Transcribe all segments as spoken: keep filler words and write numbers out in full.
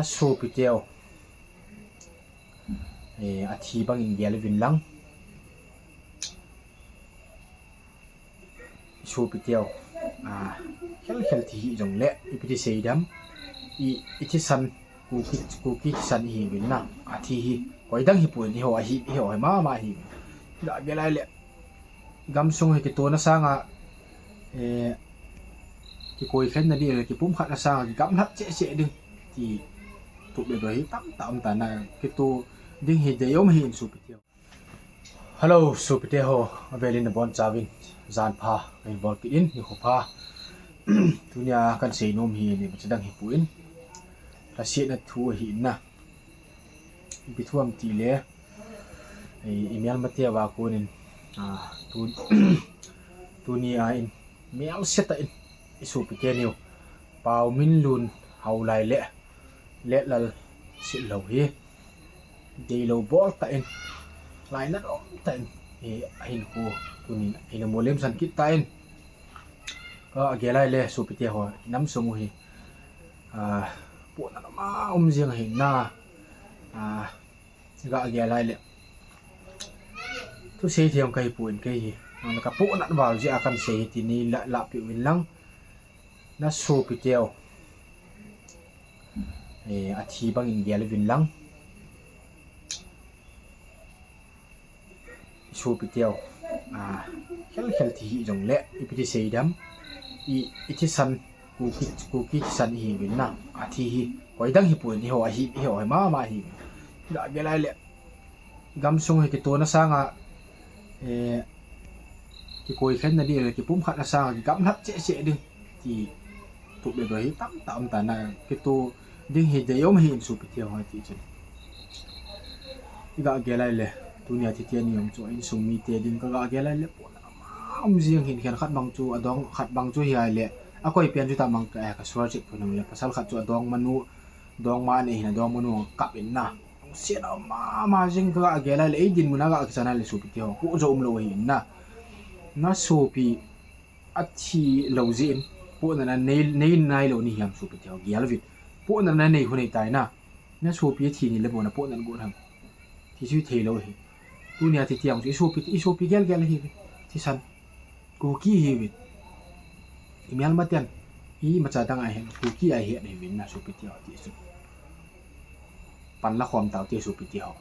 Sopiteu, eh, athi bangin gel uvin lang. Sopiteu, ah, khel khel thi hih jongle, ipi ti sei dem, i, i thisan, Kuki, Kuki thisan ihiuvin na, athi hi, koi dang hipon, eiho ahi, eiho hi mama hi. Ga gel lai le, gamsung hi kitona sanga, eh, kikoi khenna ding, kipumkhatna sanga, kigamlhat cheh cheh ding, ti tup le doi hi tamtah um tan na, kito ding hi deium ahi in sopiteu. Hello, sopite ho, avelin nabonchauvin, jan pha, kahin bol kit in, nikho pha. Tunia kahin seinom hi, ni macha dang hipon. Lhasetna thu ahi in na. Ipi thu ham tile, i, i melmateu a konin, ah, tu, tunia in, melse tah in, i sopite niu. Paominlun Haolai le, Letlal Sitlhou hi. Deilou bol tah in, lainat um tah in, eh, ahinkho tunin, ahin molem san kit tan. Ka gel lai le, sopite ho, i nam sung u hi, ah, pohnat ma um jing ahi na, ah, ga gel lai le. Thusei thei jong kahipon kei hi. Ka pohnat val jeh a kahin sei hi ti nei la, lahpeh uvin lang. Na sopiteu, eh, athi bangin gel uvin lang. Sopiteu, ah, khel khel thi hih jongle, ipi ti sei dem, i, i thisan, Kuki, Kuki thisan ihiuvin na, athi hi, koi dang hipon, eiho ahi, eiho hi mama hi. Ga gel lai le, gamsung hi kitona sanga, eh, kikoi khenna ding, kipumkhatna sanga, kigamlhat cheh cheh ding, ti tup le doi hi tamtah um tan na, kito ding hi deium ahi in sopiteu, hiti chun. I ga gel lai le, tunia thite ni jong chu, insung mite ding ka ga gel lai le, pohnat ma um jing ahin, khenkhat bang chu, adong khat bang chu hi ai le, akoi pen chu tabang ka, eh, ka sual cheh pon le, pasal khat chu adongmanu, dongma nei hin, adongmanu kap in na. Lungset a um mama jing ka ga gel lai le, ei dinmun a ga kichan a le sopite ho, poh jo umlou ahi in na. Na sopi athi lou jeh in, pohnat na nei, nei nailou nahi ham sopite ho, gel uvin. Pohnat na nei hou nei tai na. Na sopi athi ni le bou na pohnat got ham. Thi chu thei lou ahi. Tunia thi tiang chu i sopi, i sopi gel gel ahiuvin. Thisan. Kuki ahiuvin. I melmaten, imacha dang ahin, Kuki ahi ahiuvin na sopite ho ti chu. Pan la khom taute sopite ho.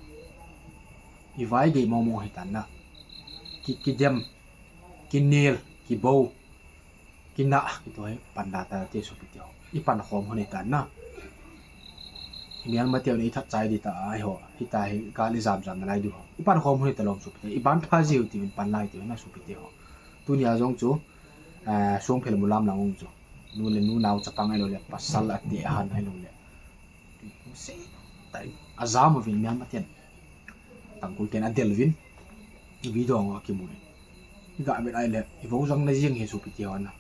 I vaigei mong mong ahi tan na. Ki, kidem, kinel, kibou, kinah, kito hi pan la taute sopite ho. I pan khom hou nei tan na. I melmateu nei that chai ding ta ahi ho. Hita hi gal i jam jam nalai diu ho. I pan khom hou nei talou sopite. I ban pha jiu tiuvin pan lai tiuvin na sopite ho. Tunia jong chu, ah, Songphel Mulam lang ung chu. Nu le nu nao chapang ahilou le, pasal ate ahan ahilou le. Sei, tai, ajam uvin melmaten. Tangkhul ten adel uvin. Video a kimu in. I ga vet lai le, i vou jang na jing hi sopite ho na.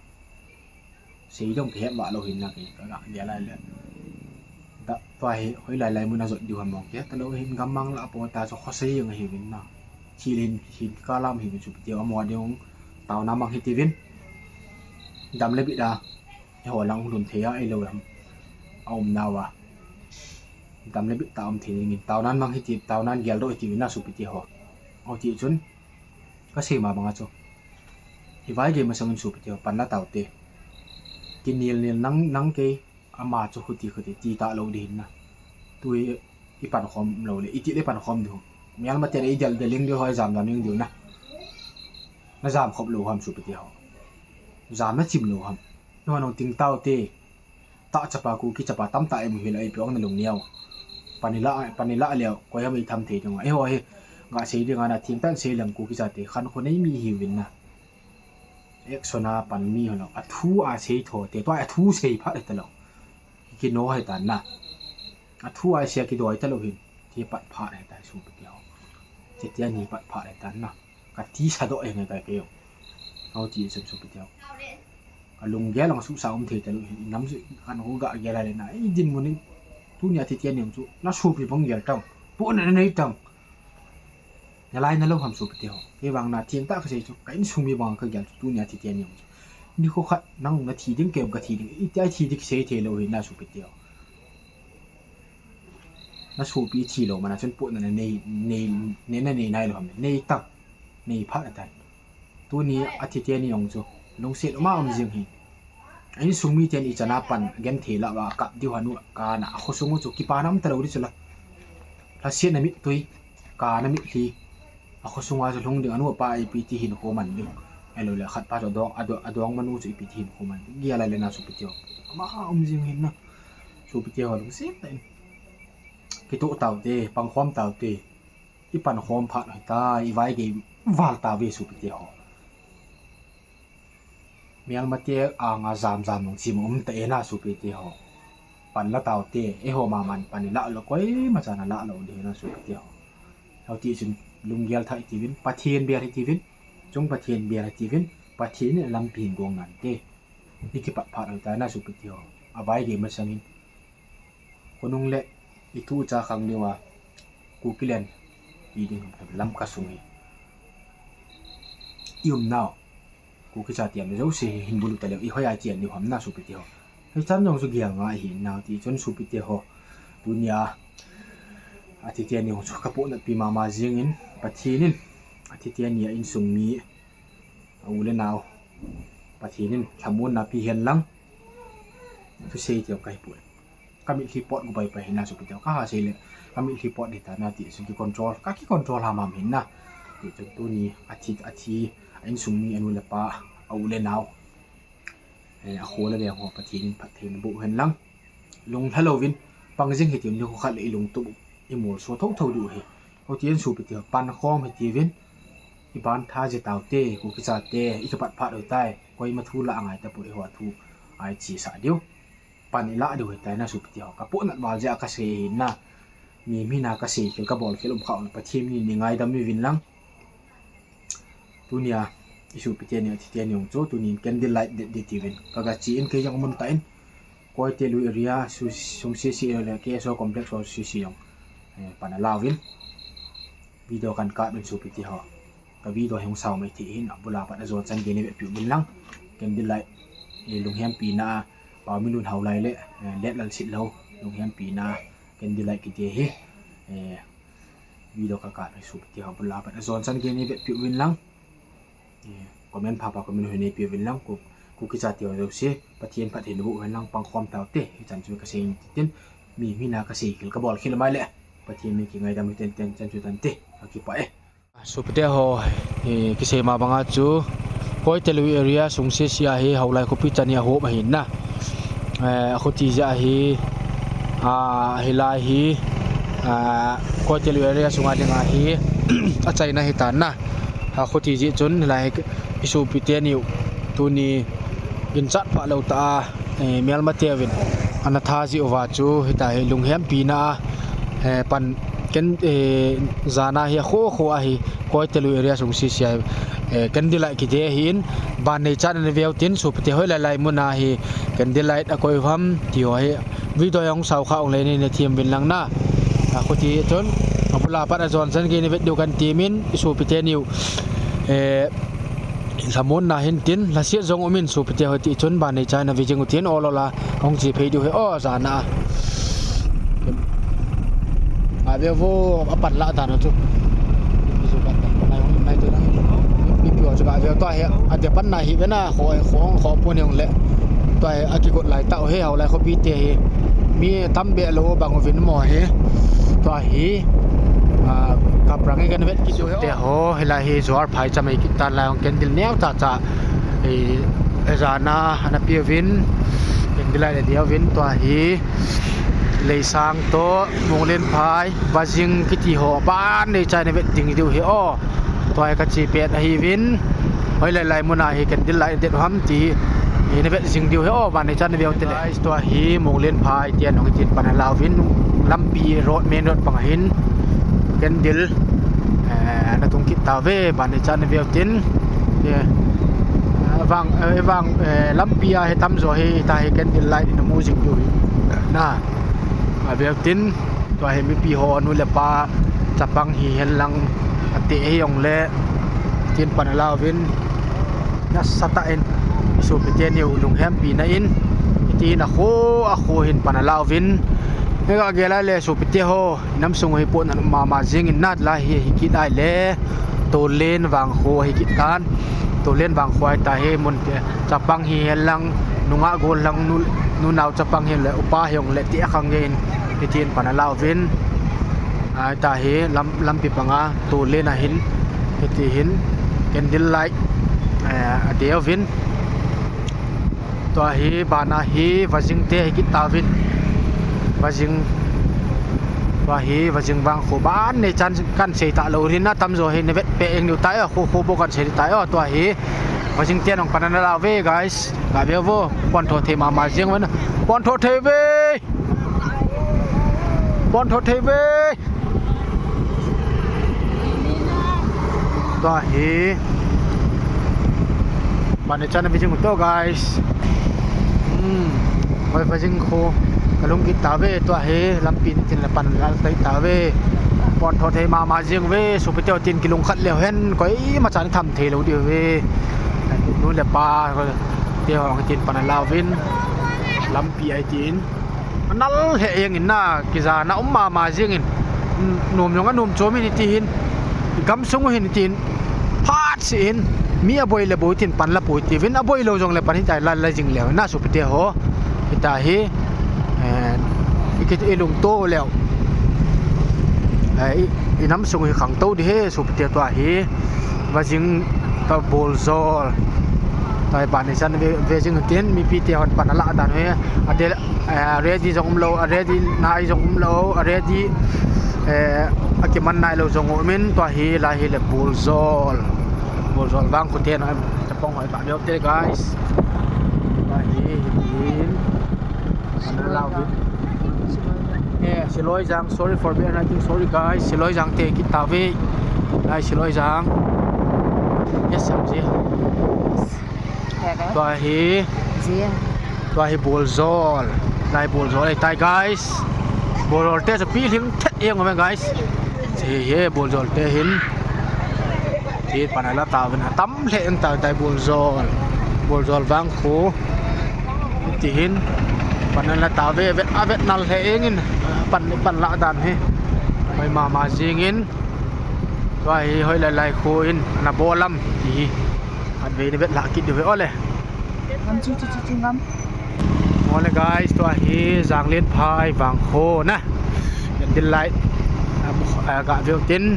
Sei dong kihet ma lou hin na kei, ka ga gel lai le. Da, tua hi, hoilai lai mun a jot diu ham mong kihet talou hin gammang lah a po ta chu khosei jeng ahiuvin na. Thil hin, hin kalam ahiuvin sopite ho, amaho ding taona mang hitiuvin. Dam le bit a, eiho lang lhun thei a, eilou lam a um nauva. Dam le bit tah a um thei dingin, taonan mang hiti, taonan geldoh hitiuvin na sopite ho. Hiti chun, kasei ma banga chu. I vaigei masangin sopite ho, pan la taute. Kinel nel nang, nang kei, ama chu khuti khuti, ti talou ding hin na. Tu i, i pan khom lou le, iti le pan khom diu. Melmaten i del del ing diu ho, i jam jam ing diu na. Na jam khop lou ham sopite ho. Jam na chim lou ham. Eiho nung ting taute. Tah chapa Kuki chapa tamtah i mu hi la ipi ong na lung neo. Pan i la, pan i la leu, koi ham i tham thei ding a. Eiho hi, ga sei ding a na thim tan sei lang Kuki chate, khankho nei mi ihiuvin na. Action a pan mi ho lou. Athu a sei tho te, tua athu sei phat talou. Kino ahi tan na. Athu a sei kidoi talou hin. Ti pat phat ahi tan sopite ho. Ti tia ni pat phat ahi tan na. Ka tisa doh e ngai kai kei. Hiti chun sopite ho. Ka lunggel ang suhsa um thei talou hin. Nam chu kan ho ga gel lai le na. Ei dinmun in. Tunia thi tian niang chu. Na sopi bang gel tang. Pohnat na nei tang. Nalai nalou ham sopite ho. Kei vang na thim tah kasei chu. Ka insung mi bang ka gel chu. Tunia thi tian niang chu. Nikho khat nang na thi ding kei ka thi ding. Iti a thi ding kisei thei lou hin na sopite ho. nasopi thi lou mana chun pohnat na nei, nei, nei na nei nai lou ham, nei tang, nei phat tan. Tuni athi teni jong chu lungset uma um jing hi. A insung miten ichan a pan genthei lah uva kap diu hanu kana akhosung u chu kipana um talou di chu la. Lhasetna mittui, kana mitlhi. Akhosunga chu lhung ding, anu apa ipi ti hinkho man ding. Ahilou le khat pa chu adong, adong, adong manu chu ipi ti hinkho man ding. Gel a le na sopite ho. Ama um jing hin na. Sopite ho lungset tah in. Kitoh taute, pangkhom taute. Ipankhom phat u hita, ivaigei val tauve sopite ho. Melmate anga jam jam nung chim um ta e na sopite ho. Pan la taute, eiho maman pan ilah lou koima chan alah lou ding na sopite ho. Hiti chun lunggel thah hitiuvin, Pathen bel hitiuvin, chung Pathen bel hitiuvin, Pathen in lampi hin gong nante. Ikipat phat u hita na sopite ho. Avaigei masang in. Khonung le itu cha khang diu a, Kukiland, i ding ham Lamka sung hi. I umnau, Kuki chate um jouse hi hin bulu taleu, i hoiya chen diu ham na sopite ho. Hichan jong chu gel ngai ahi nau ti chun sopite ho. Tunia, athi teni jong chu kapohnatpi mama jing in, Pathen in, athi teni a insung mi, a u le nau, Pathen in lhamonna pi hen lang. Thusei teu kahi poi. Ka mitlhi pot gu pai pai hi na sopite ho. Kaha sei le, ka mitlhi pot hita na ti chun ki control, ka ki control ham ham hin na. Ti chun tuni athi, athi, a insung mi anu le apa, a u le nau. Eh, akho le veng ho Pathen in phatthei naboh hen lang. Lunglha louvin, pang jing hitiuvin nikho khat le ilungtup, imolso thotho diu hi. Hiti chun sopite ho, pankhom hitiuvin, iban tha jing taute, Kuki chate, ikipat phat u hitai, koima thu lah angai tapoi, eiho thu, a ichesah diu. Pan ilah diu hitai na sopite ho. Kapohnat val jeh a kasei ahi na. Mi, mi na kasei khel, kabol khel um kha u le Pathen in eingaidam uvin lang. Tunia, i sopite ni, athi teni jong chu, tunin candle light det ding tiuvin. Kaga che in kei jong mun tah in. Koite Lui area, su, sung sese le K S O complex ho sese jong. Eh, pan alauvin. Video kan kap in sopite ho. Ka video hi hung sao mai thei hin, abula pat ajon chan gei nei vetpi uvin lang. Candle light, eh, lunghempi na, Paominlun Haolai le, eh, Letlalsitlhou, lunghempi na, candle light kiti hi, eh, video ka kap hi sopite ho, abula pat ajon chan gei nei vetpi uvin lang. Eh, comment phapha comment ho nei pe uvin lang, Ku, Kuki chate ho jouse, Pathen phatthei naboh hen lang, pangkhom taute, hichan chu kasei in tin, mi, mi na kasei khel, kabol khel mai le, Pathen in eingaidam u hiten ten, chan chu tante, kakipah e. Sopite ho, eh, kisei ma banga chu, Koite Lui area sung sese a hi, Haolai khopi chan hi ahop ahi na. Eh, akhuti jeh a hi, a, hilai hi, a, Koite Lui area sunga dinga hi, achaina hitan na. Akhuti jeh chun, hilai hi, i sopite niu, tuni, ginchat phah lou tah a, eh, melmateuvin, ana tha jeh uva chu, hitia hi lunghempi na a, eh, pan ken, eh, jana hi akho kho a hi, Koite Lui area sung sese a hi, eh, candle light kiti ahin, ban neichat in ana veu tin, sopite hoilai lai mun a hi, candle light akoi u ham, ti ho hi, video jong sao kha ung le nei na them uvin lang na. Akhuti chun, abula pat ajon chan gei nei vet diu kan temin, i sopite niu, eh, lhamonna hin tin, lhaset jong umin sopite ho ti chun, ban neichat in ana ve jing u tin, ol ol a, hung che phei diu hi, o, jana a. Ave vo, apan lah dan u chu. Nai hung nai tu na. Mipi ho chu ka ve tua hi, ade pan na hi ve na, kho, kho, kho pon jong le. Tua hi, akigot lai tah u hi, Haolai khopi te hi. Mi tam be lou bang uvin mo hi. Tua hi, a, kaprang hi kan vet kit u hi. Te ho, hilai hi, Johar phaicham ei kit tan lai hung candle neo cha cha. Ei, jana, ana pe uvin, candle light le dia uvin, tua hi, Leisang toh, Monglenphai, Vajing kiti ho, ban neichat in vet ding diu hi o. Tua hi kache pet ahiuvin, hoilai lai mun a hi candle light det u ham ti, hi na vet jing diu hi o, ban neichat in veu te le. Guys, tua hi, Monglenphai, tia nung tin pan ala uvin, lampi road, main road pang ahin, candle, eh, ana tung kit tauve, ban neichat in veu tin, eh, vang, eh, vang, eh, lampi a hi tamjo hi, tua hi candle light in amu jing diu hi. Na, aveu tin, tua hi mipi ho nu le pa, chapang hihen lang, ate hijong le, tin pan ala uvin, nasatah in, i sopite niu lunghempi na in, tin akho, akho hin pan ala uvin, Hega gel a le sopite ho, nam sung hi po nan mama jing in nat la hi, hi kit ai le. Tolen vangkho hi kit tan. Tolen vangkho ai ta hi mun te. Chapang hi helang, nunga gol lang nu, nunau chapang hi le, upa hi ong le ti a khang in. Hitin pan a lauvin. Ai ta hi lam, lampi panga Tolen a hin. Hiti hin candle light, eh, a deuvin. Tua hi bana hi vajing te hi kit tauvin. Vajing. Tua hi vajing vangkho ban nei chan kan sei ta lou rin na tamjo hi ne vet pe eng niu tai o, kho kho bo kan sei tai o. Tua hi vajing te nong pan ana lauve, guys. Ga ve vo, pon tho thei mama jing ven. Pon tho thei ve. Pon tho thei ve. Tua hi. Bana chan a vajing to, guys. Hmm. Hoi vajing kho. Ka lung kit tave, tua hi. Lampi ni tin le pan la tai tave. Pon tho thei mama jing ve. Sopite ho tin kilung khat leu hen. Koima chan tham thei lou diu ve. Nu le pa te ho tin pan a lauvin. Lampi ai tin. Anal he jeng in na, kijana um mama jing in. Nom jong anom chom in hiti hin. Gamsung u hin hiti hin. Phat si hin. Mi aboi le boi tin pan la pui ti vin, aboi lou jong le pan hitai la, la jing leu na sopite ho. Hita hi. Eh, i kit i lung to leu. Eh, i, i nam sung hi khang to di he sopite tua hi. Vajing ta bol jol. Tai bana chan ve, vajing tin mipi te hon pan a la dan he. Adel Eh, a ready jong um lou, a ready nai jong um lou, a ready, eh, a kiman nai lou jong um in, tua hi la hi le bol jol. Bol jol vangkho te na, chapang hoi ba leu te, guys. Tua hi, hi, hi. Ana lau hi. Eh, Siloi Jang, sorry for being, I think, sorry, guys. Siloi Jang te kit tave. Guys, Siloi Jang. Yes, Samji. Tua hi. Tua hi bol jol. Lai bol jol ai tai, guys. Bol jol te chu pilhing thet jeng uve, guys. Hi hi bol jol te hin. Hi pan a la tauvin. Tam lheh jeng tai bol jol. Bol jol vangkho. Ti hin. Pan a la tave, vet, a vet nal lheh jeng in. Pan, pan la dan hi. Hoi mama jing in. Tua hi hoilai lai kho in ana bol am ti hi. Khatvei na vet lah kit diu ve ole. Ngam chu chu chu chu ngam. Ole guys, tua hi Janglenphai vangkho na. Candle light. Ah, bu-, ah, ga veu tin.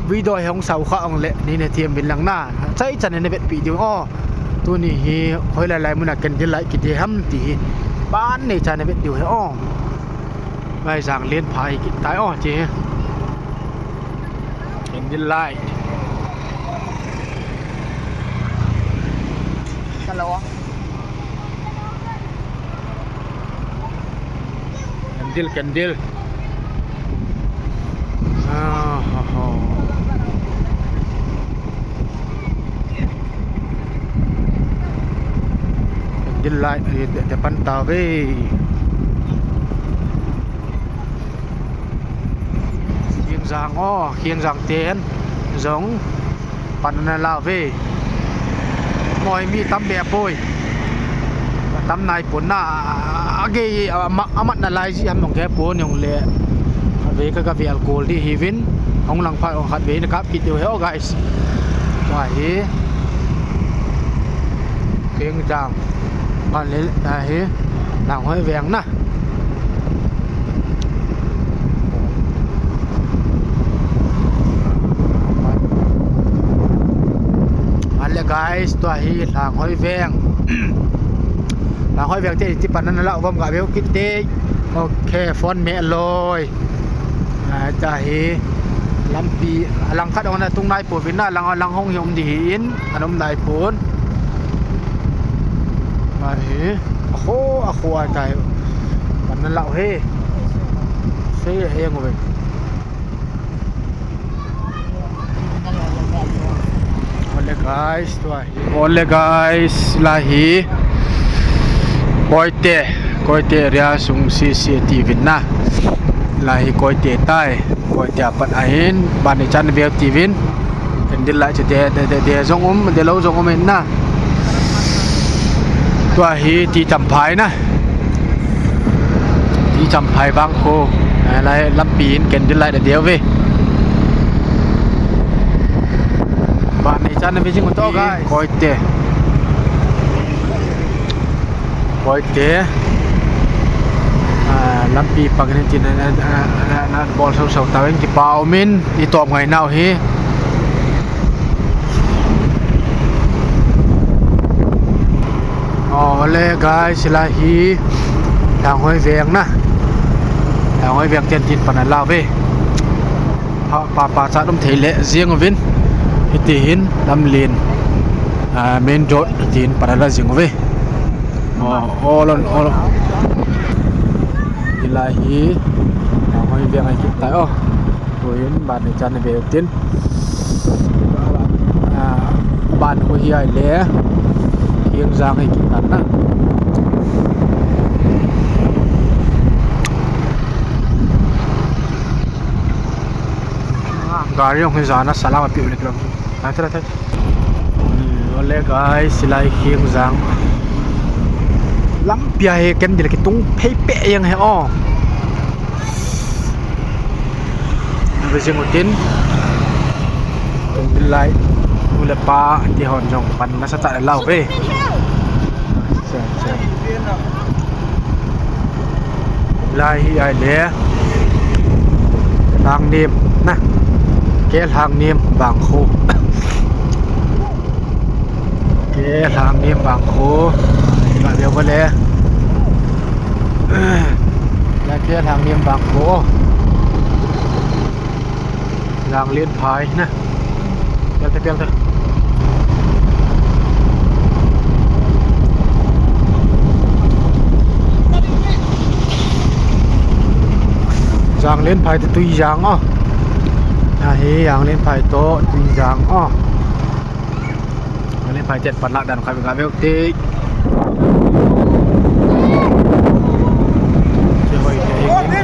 Video hi hung sau kha ong le, nei na thiam vin lang na. Chai chan na vetpi diu o. Tuni hi hoilai lai mun a candle light kiti ham ti hi. Ban nei chan na vet diu hi o. Mai Janglenphai kit tai o ti hi. Candle light. Hello. Candle, candle. Ah, ha, ha. Candle light, eh, de, de pan tave. Khengjang o, Khengjang ten jong pan ana la ve. Moi mi tam be poi. Tam nai pon na, a, a, a gei, a, ma, a mat na lai ji ham nong ke pon jong le. A ve ka ka vial kol di hi vin. Hung lang pha hung khat ve na kap kit diu he o guys. Tua hi. Khengjang. Pan le, a hi. Langhoi veng na. Ale guys, tua hi Langhoi veng. Langhoi veng te ti pan ana la uvam ga veu kit te. Okay, phone me loi. Ah, tua hi lampi, a lang khat ong na tung nai pon vin na, lang, lang hong hi um di hi in, an um nai pon. Tua hi, a kho, a kho a tai. Pan na lau he. Sei he ngove. Ole guys, tua hi. Ole guys, la hi. Koite, Koite area sung C C T vin na. La hi Koite tai. Koite apat ahin, bani chan veu ti vin. Candle light chu de, de, de, de jong um, de lou jong um in na. Tua hi T. Champhai na. T. Champhai vang khu, eh, lai lampi in candle light a deu ve. Ba nei chan na ve jing to, guys. Koite. Koite. Ah, lampi pang in tin, ah, ah, ah, ah, bol sau sau ta in kipa umin i tom ngai nau hi. Oh, ole guys, hilai hi Lhanghoi veng na. Lhanghoi veng ten tin pan a lau ve. Pa, pa, pa chat um thei le jing uvin. Hiti hin lamlen, ah, main road tin pan a la jing uve. Oh, olon, olon. Hilai hi Lhanghoi veng a kit tai o. Tuhin ban nei chan na ve tin. Ah, ban khu hi ai le. Khiang Jang hi kit tan na. Gari jong hi jana salam a piu le kilo. Thai, thai, thai. Hmm, ole guys, hilai Khiang Jang. Lampi a hi candle kitung phei peh jeng hi o. Ve jing utin. Candle light. U le pa, ti hon jong pan nasatah le lau ve. Acha, acha. Lai hi ai le. Lhangnem na. Ke Lhangnem vang khu. Ke Lhangnem vang khu. Ka ve vo le. Lai Ke Lhangnem vang khu. Janglenphai na. Pel te, pel te. Janglenphai te Tuijang o. Ahi, Janglenphai to Tuijang o. Janglenphai te panlah dan kha ve kha ve te. Che hoi te.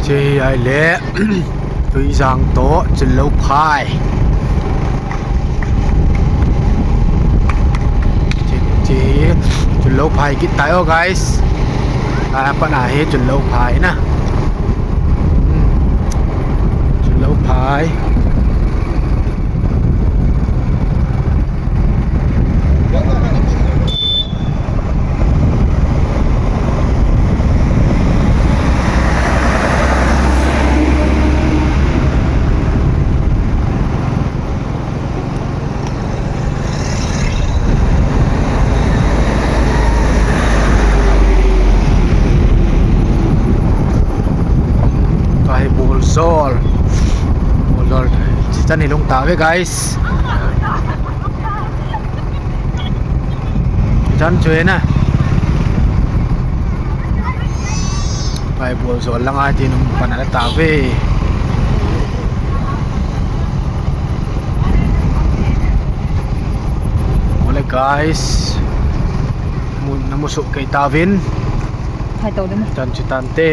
Che ai le. Tuijang to Chunlou phai. Che, che Chunlou phai kit tai o, guys. Ala pat a hi Chunlou phai na. Hmm. Chunlou phai. Tua hi Bolsol. Bolsol. Chichan hi lung ta ve, guys. Chan chu na. Pai Bolsol lang a tin um pan a la ta ve. Ole guys. Mu, na mu su kei ta vin. Hai to de mu. Chan chu tan te.